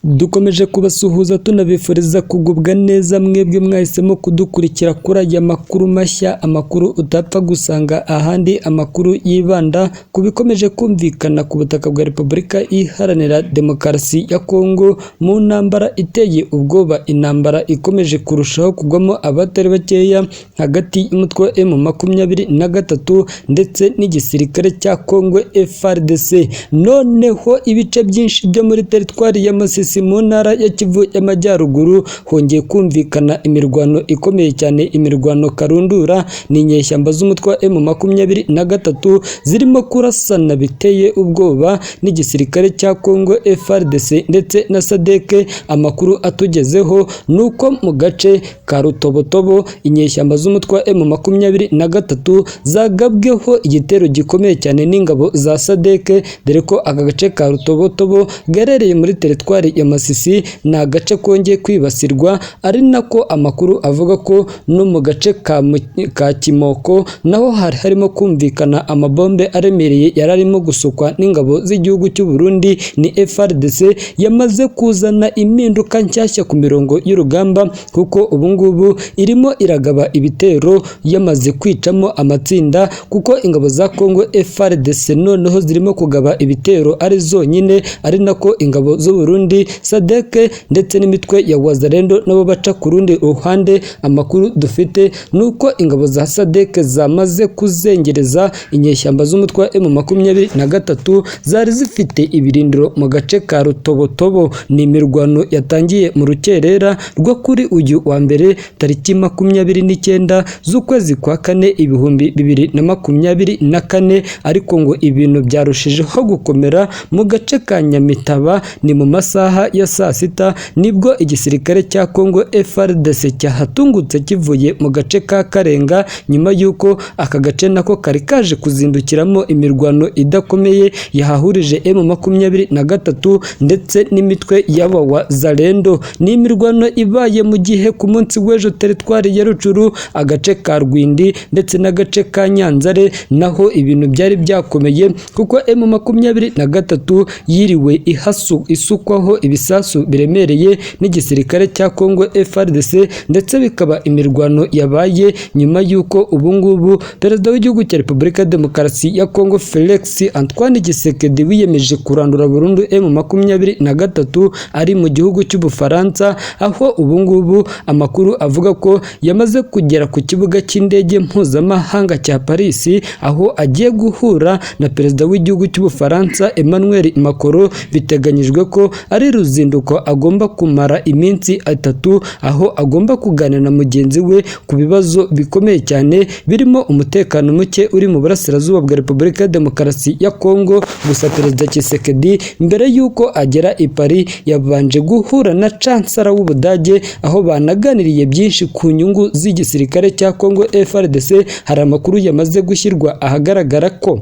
Dukomeje kubasuhuza tunabifuriza kugubwa neza mwebwe mwahisemo kudukurikira kuri aya makuru mashya, amakuru utapfa gusanga ahandi, amakuru yibanda ku bikomeje kumvikana ku butaka bwa Repubulika Iharanira Demokarasi ya Kongo mu ntambara iteye ubwoba, intambara ikomeje kurushaho kugwamo abatari bakeya hagati y'umutwe wa M23 ndetse n'igisirikare cya Kongo FARDC. Noneho ibice byinshi byo muri teritwari ya Masisi mu ntara ya Kivu y'Amajyaruguru hongeye kumvikana imirwano ikomeye cyane, imirwano karundura. Ni inyeshyamba z'umutwe wa M23 zirimo kurasana biteye ubwoba n'igisirikare cya Kongo FARDC ndetse na SADC. Amakuru atugezeho ni uko mu gace ka Rutobotobo inyeshyamba z'umutwe wa M23 zagabweho igitero gikomeye cyane n'ingabo za SADC, dore ko aka gace ka Rutobotobo gaherereye muri teritwari ya Masisi ni agace kongeye kwibasirwa, ari nako amakuru avuga ko no mu gace ka Kimoko naho hari harimo kumvikana amabombe aremereye yari arimo gusukwa n'ingabo z'igihugu cy'u Burundi. Ni FARDC yamaze kuzana impinduka nshyashya ku mirongo y'urugamba, kuko ubu ngubu irimo iragaba ibitero yamaze kwicamo amatsinda, kuko ingabo za Kongo FARDC noneho zirimo kugaba ibitero ari zonyine, ari nako ingabo z'u Burundi, SADC ndetse n'imitwe ya Wazalendo nabo baca ku rundi ruhande. Amakuru dufite ni uko ingabo za SADC zamaze kuzengereza inyeshyamba z'umutwe wa M23 zari zifite ibirindiro mu gace ka Rutobotobo. Ni imirwano yatangiye mu rukerera rwo kuri uyu wa mbere tariki 29 z'ukwezi kwa kane 2024, ariko ngo ibintu byarushijeho gukomera mu gace ka Nyamitaba. Ni mu masaha ya saa sita nibwo igisirikare cya Kongo FARDC cyahatungutse kivuye mu gace ka Karenga, nyuma y'uko aka gace nako kari kaje kuzindukiramo imirwano idakomeye yahahurije M23 ndetse n'imitwe y'aba Wazalendo. Ni imirwano ibaye mu gihe ku munsi w'ejo teritwari ya Rucuru, agace ka Rwindi ndetse n'agace ka Nyanzare naho ibintu byari byakomeye, kuko M23 yiriwe isukwaho ibisasu biremereye n'igisirikare cya Kongo FARDC, ndetse bikaba imirwano yabaye nyuma y'uko ubu ngubu perezida w'igihugu cya Repubulika ya Demokarasi ya Kongo Felix Antoine Tshisekedi wiyemeje kurandura burundu M23 ari mu gihugu cy'Ubufaransa, aho ubu ngubu amakuru avuga ko yamaze kugera ku kibuga cy'indege mpuzamahanga cya Paris, aho agiye guhura na perezida w'igihugu cy'Ubufaransa Emmanuel Macron. Biteganyijwe ko ari uruzinduko agomba kumara iminsi 3, aho agomba kuganira na mugenzi we ku bibazo bikomeye cyane birimo umutekano muke uri mu burasirazuba bwa Repubulika ya Demokarasi ya Kongo. Gusa perezida Tshisekedi mbere y'uko agera i Paris yabanje guhura na Chancellor w'Ubudage, aho banaganiriye byinshi ku nyungu z'igisirikare cya Kongo FARDC. Hari amakuru yamaze gushyirwa ahagaragara ko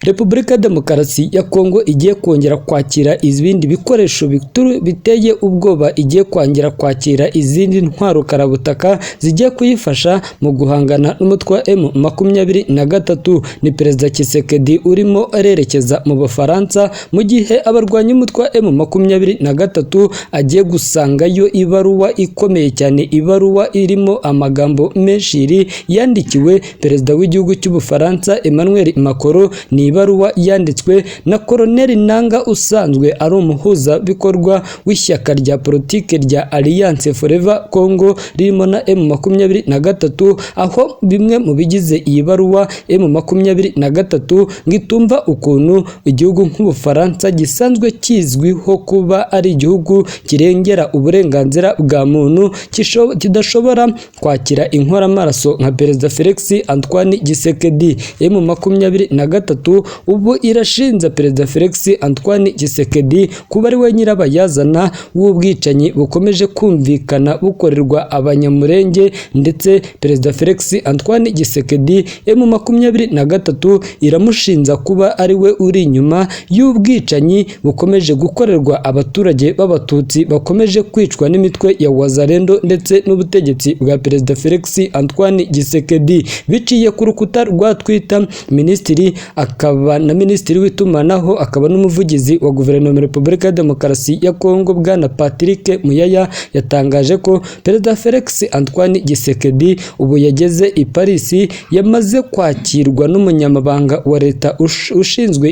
Repubulika ya Demokarasi ya Kongo igiye kongera kwakira ibindi bikoresho biteye ubwoba, igiye kongera kwakira izindi ntwaro karabutaka zigiye kuyifasha mu guhangana n'umutwe wa M23. Ni perezida Tshisekedi urimo arerekeza mu Bufaransa, mu gihe abarwanya umutwe wa M23 agiye gusangayo ibaruwa ikomeye cyane, ibaruwa irimo amagambo menshi yandikiwe perezida w'igihugu cy'Ubufaransa Emmanuel Macron. Ni ibaruwa yanditswe na Colonel Nanga usanzwe ari umuhuzabikorwa w'ishyaka rya politike rya Alliance Forever Congo ririmo na M23, aho bimwe mu bigize iyi baruwa M23 ngo itumva ukuntu igihugu nk'Ubufaransa gisanzwe kizwiho kuba ari igihugu kirengera uburenganzira bwa muntu kidashobora kwakira inkoramaraso nka perezida Felix Antoine Tshisekedi. M23 ubu irashinja perezida Felix Antoine Tshisekedi kuba ari we nyirabayazana w'ubwicanyi bukomeje kumvikana bukorerwa Abanyamurenge, ndetse perezida Felix Antoine Tshisekedi M23 iramushinja kuba ari we uri inyuma y'ubwicanyi bukomeje gukorerwa abaturage b'Abatutsi bakomeje kwicwa n'imitwe ya Wazalendo ndetse n'ubutegetsi bwa perezida Felix Antoine Tshisekedi. Biciye ku rukuta rwa Twitter, minisitiri akaba akaba na Minisitiri w'itumanaho, akaba n'umuvugizi wa Guverinoma ya Repubulika ya Demokarasi ya Kongo, Bwana Patrick Muyaya, yatangaje ko Perezida Felix Antoine Tshisekedi ubu yageze i Paris, yamaze kwakirwa n'umunyamabanga wa leta ushinzwe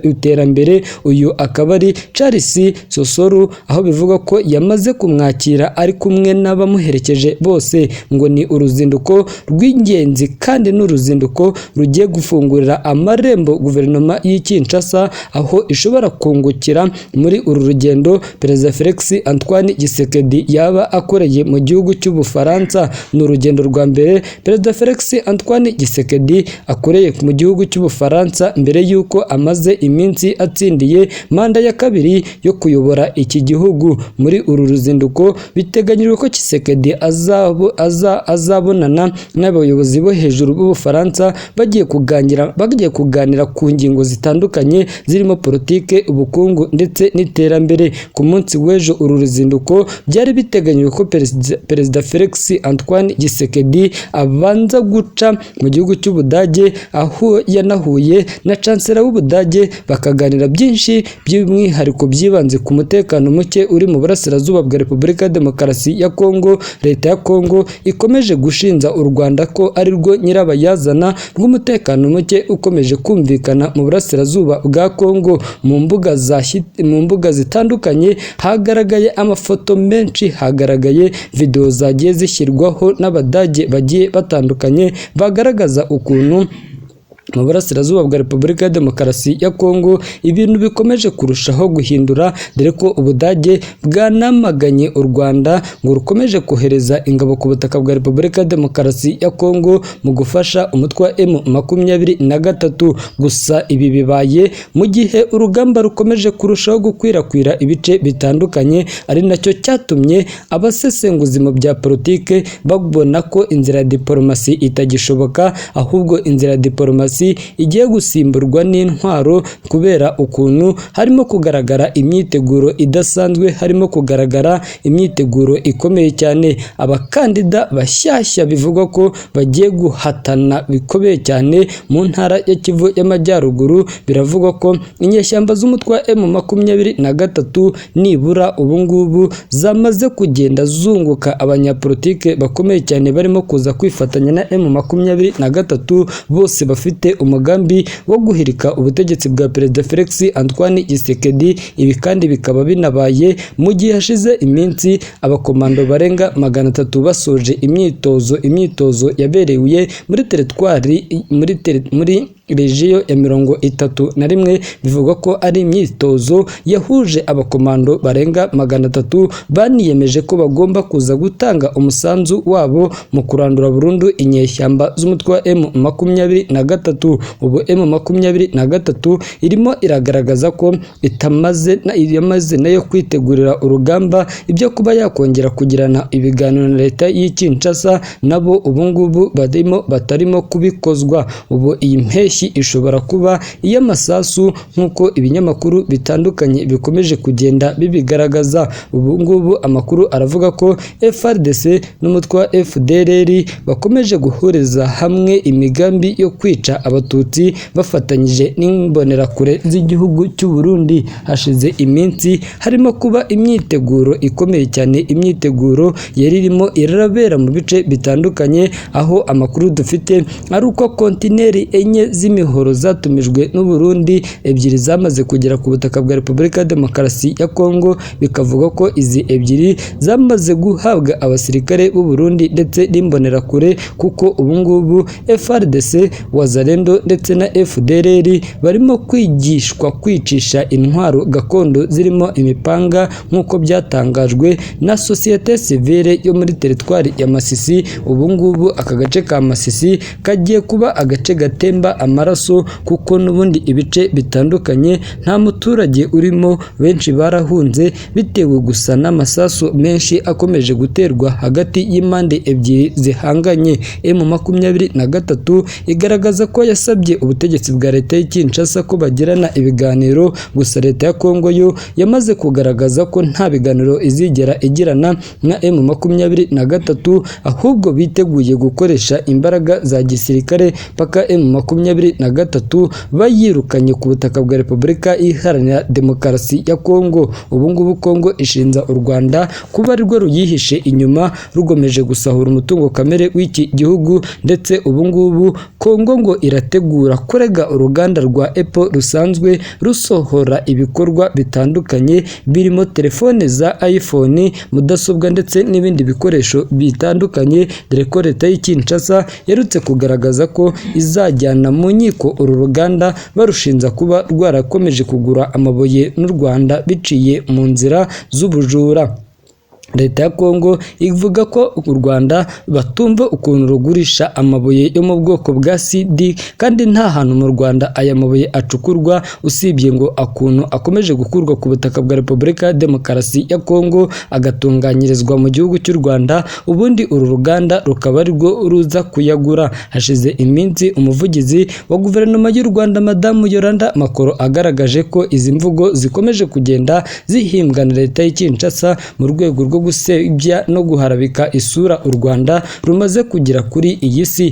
iterambere, uyu akaba ari Charles Sosoro, aho bivugwa ko yamaze kumwakira ari kumwe n'abamuherekeje bose. Ngo ni uruzinduko rw'ingenzi kandi ni uruzinduko rugiye gufungurira amarembo guverinoma y'i Kinshasa, aho ishobora kungukira muri uru rugendo Perezida Felix Antoine Tshisekedi yaba akoreye mu gihugu cy'Ubufaransa. Ni urugendo rwa mbere Perezida Felix Antoine Tshisekedi akoreye mu gihugu cy'Ubufaransa mbere y'uko amaze iminsi atsindiye manda ya kabiri yo kuyobora iki gihugu. Muri uru ruzinduko biteganyijwe ko Tshisekedi azabonana n'abayobozi bo hejuru b'Ubufaransa, bagiye kuganira ku ngingo zitandukanye zirimo politike, ubukungu ndetse n'iterambere. Ku munsi w'ejo uru ruzinduko byari biteganyijwe ko Perezida Felix Antoine Tshisekedi abanza guca mu gihugu cy'Ubudage, aho yanahuye na Chancellor w'Ubudage bakaganira byinshi, by'umwihariko byibanze ku mutekano muke uri mu burasirazuba bwa Repubulika ya Demokarasi ya Kongo. Leta ya Kongo ikomeje gushinja u Rwanda ko ari rwo nyirabayazana rw'umutekano muke ukomeje kumvikana mu burasirazuba bwa Kongo. Mu mbuga zitandukanye hagaragaye amafoto menshi, hagaragaye video zagiye zishyirwaho n'Abadage bagiye batandukanye, bagaragaza ukuntu mu burasirazuba bwa Repubulika ya Demokarasi ya Kongo ibintu bikomeje kurushaho guhindura, dore ko Ubudage bwanamaganye u Rwanda ngo rukomeje kohereza ingabo ku butaka bwa Repubulika ya Demokarasi ya Kongo mu gufasha umutwe wa M23. Gusa ibi bibaye mu gihe urugamba rukomeje kurushaho gukwirakwira ibice bitandukanye, ari nacyo cyatumye abasesenguzi mu bya politike babona ko inzira ya diporomasi itagishoboka, ahubwo inzira ya diporomasi igiye gusimburwa n'intwaro, kubera ukuntu harimo kugaragara imyiteguro idasanzwe, harimo kugaragara imyiteguro ikomeye cyane. Abakandida bashyashya bivugwa ko bagiye guhatana bikomeye cyane mu ntara ya Kivu y'Amajyaruguru. Biravugwa ko inyeshyamba z'umutwe wa M23 nibura ubu ngubu zamaze kugenda zunguka abanyapolitike bakomeye cyane barimo kuza kwifatanya na M23, bose bafite umugambi wo guhirika ubutegetsi bwa Perezida Felix Antoine Tshisekedi. Ibi kandi bikaba binabaye mu gihe hashize iminsi abakomando barenga 300 basoje imyitozo yabereye muri teritwari muri regiyo ya 31. Bivugwa ko ari imyitozo yahuje abakomando barenga 300 baniyemeje ko bagomba kuza gutanga umusanzu wabo mu kurandura burundu inyeshyamba z'umutwe wa M23. Ubu M23 irimo iragaragaza ko itamaze yamaze nayo kwitegurira urugamba. Ibyo kuba yakongera kugirana ibiganiro na leta y'i Kinshasa nabo ubu ngubu barimo batarimo kubikozwa. Ubu iyi mpeshyi ishobora kuba iy'amasasu, nk'uko ibinyamakuru bitandukanye bikomeje kugenda bibigaragaza. Ubu ngubu amakuru aravuga ko FARDC n'umutwe wa FDLR bakomeje guhuriza hamwe imigambi yo kwica Abatutsi bafatanyije n'imbonerakure z'igihugu cy'u Burundi. Hashize iminsi harimo kuba imyiteguro ikomeye cyane, imyiteguro yari irimo irabera mu bice bitandukanye, aho amakuru dufite ari uko kontineri 4 z'imihoro zatumijwe n'u Burundi, 2 zamaze kugera ku butaka bwa Repubulika ya Demokarasi ya Kongo. Bikavuga ko izi 2 zamaze guhabwa abasirikare b'u Burundi ndetse n'imbonerakure, kuko ubu ngubu FARDC, Wazalendo ndetse na FDLR barimo kwigishwa kwicisha intwaro gakondo zirimo imipanga, nk'uko byatangajwe na sosiyete sivile yo muri teritwari ya Masisi. Ubu ngubu aka gace ka Masisi kagiye kuba agace gatemba amaraso, kuko n'ubundi ibice bitandukanye nta muturage urimo, benshi barahunze bitewe gusa n'amasasu menshi akomeje guterwa hagati y'impande ebyiri zihanganye. M23 igaragaza ko yasabye ubutegetsi bwa leta y'i Kinshasa ko bagirana ibiganiro, gusa leta ya Kongo yo yamaze kugaragaza ko nta biganiro izigera igirana na M23, ahubwo biteguye gukoresha imbaraga za gisirikare paka M23 M23 bayirukanye ku butaka bwa Repubulika Iharanira Demokarasi ya Kongo. Ubu ngubu Kongo ishinja u Rwanda kuba arirwo ruyihishe inyuma, rugomeje gusahura umutungo kamere w'iki gihugu. Ndetse ubu ngubu Kongo ngo irategura kurega uruganda rwa Apple rusanzwe rusohora ibikorwa bitandukanye birimo telefone za iPhone, mudasobwa ndetse n'ibindi bikoresho bitandukanye, dore ko leta y'i Kinshasa iherutse kugaragaza ko izajyana mu nkiko uru ruganda barushinja kuba rwarakomeje kugura amabuye n'u Rwanda biciye mu nzira z'ubujura. Leta ya Kongo ivuga ko u Rwanda batumva ukuntu rugurisha amabuye yo mu bwoko bwa CD kandi nta hantu mu Rwanda aya mabuye acukurwa, usibye ngo akuntu akomeje gukurwa ku butaka bwa Repubulika ya Demokarasi ya Kongo agatunganyirizwa mu gihugu cy'u Rwanda, ubundi uru ruganda rukaba arirwo ruza kuyagura. Hashize iminsi umuvugizi wa guverinoma y'u Rwanda, Madamu Yolanda Makolo, agaragaje ko izi mvugo zikomeje kugenda zihimbwa na leta y'i Kinshasa mu rwego rwo gusebya no guharabika isura u Rwanda rumaze kugira kuri iyi si.